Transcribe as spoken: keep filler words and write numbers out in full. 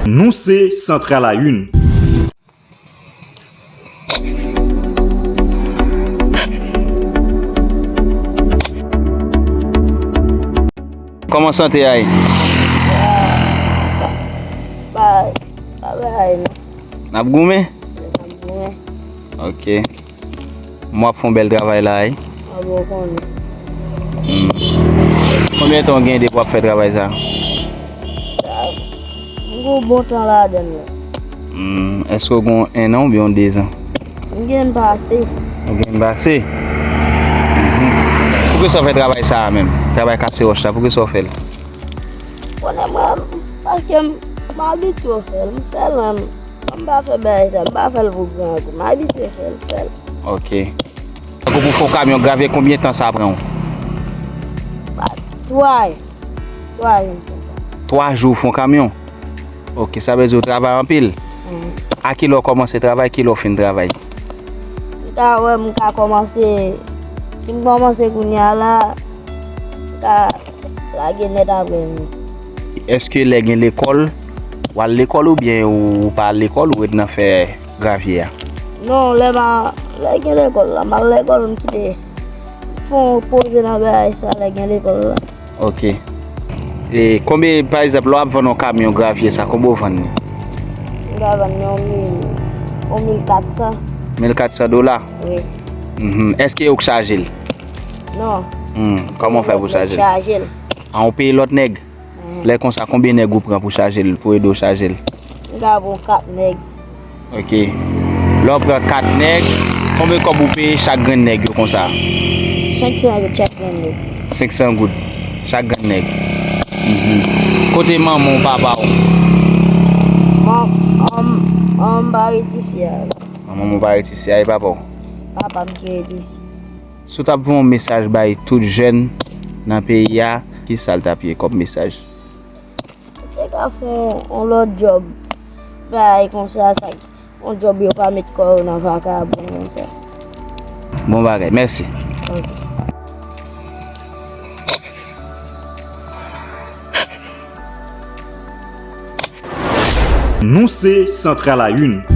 Nou se Centre à la Une. Kòman sante a ye? Pa, pa bay non. N ap goumen? N ap goumen. Ok. M w ap fè yon bèl travay la, wi. A bon konnen. Hmm. Konbyen tan w gen depi w ap fè travay sa? Sa, m gon bon tan ladan l la. Hmm. Èske w gen yon en an oubyen yon dezan? M gen pase. Ou gen pase? Mhm. Poukisa w fè travay sa a menm? Travay kase wòch la, poukisa w fè l? Konnen mwen, paske m, m abitye fè l, m fè l menm. M pa fè bagay sa, m pa fè l pou gran kou. M abitye fè l, fè l. Ok. Tankou pou fè yon kamyon gravye, konbyen tan sa pran w? Pa, twa, twa jou m fè sa. Twa jou fè yon kamyon? Ok, sa vle di w travay anpil. Mhm. A kilè w kòmanse travay, kilè w fin travay? M ka wè, m ka kòmanse, si m kòmanse kounye a la, m ka lage nèt aprè midi. Èske lè gen lekòl, w al lekòl oubyen ou pa al lekòl, ou ret nan fè gravye a? Non, lè pa, lè gen lekòl la, m al lekòl, m kite, fè yon poze nan bagay sa, lè gen lekòl la. Ok. E konbyen, pa egzanp, lè w ap vann yon kamyon gravye sa, konbyen w vann li? M ka vann li yon mil, yon mil kat san. Mil kat san dola? Wi. Mhm. Èske ou k chaje l? Non. Hmm. Kòman w fè pou chaje l? Chaje l. A, ou peye lòt nèg? Mhm. Lè konsa, konbyen nèg ou pran pou chaje l, pou ede w chaje l? M ka pran kat nèg. Ok. Lè w pran kat nèg, konbyen kòb ou peye chak grenn nèg yo konsa? Senk san goud chak grenn nèg. Senk san goud chak grenn nèg. Mhm. Kote manman w, papa w? Manman, manman m pa ret isi a. Manman w pa ret isi a, e papa w? Papa m ki ret isi. Si w t ap voye yon mesaj bay tout jèn nan peyi a, ki sa l t ap ye kòm mesaj? Te ka fè yon, yon lòt djòb. Bagay konsa, sa, yon djòb yo pa met kò yo nan vakabon konsa. Bon bagay, mèsi. Ok. Nou se Centre à la Une.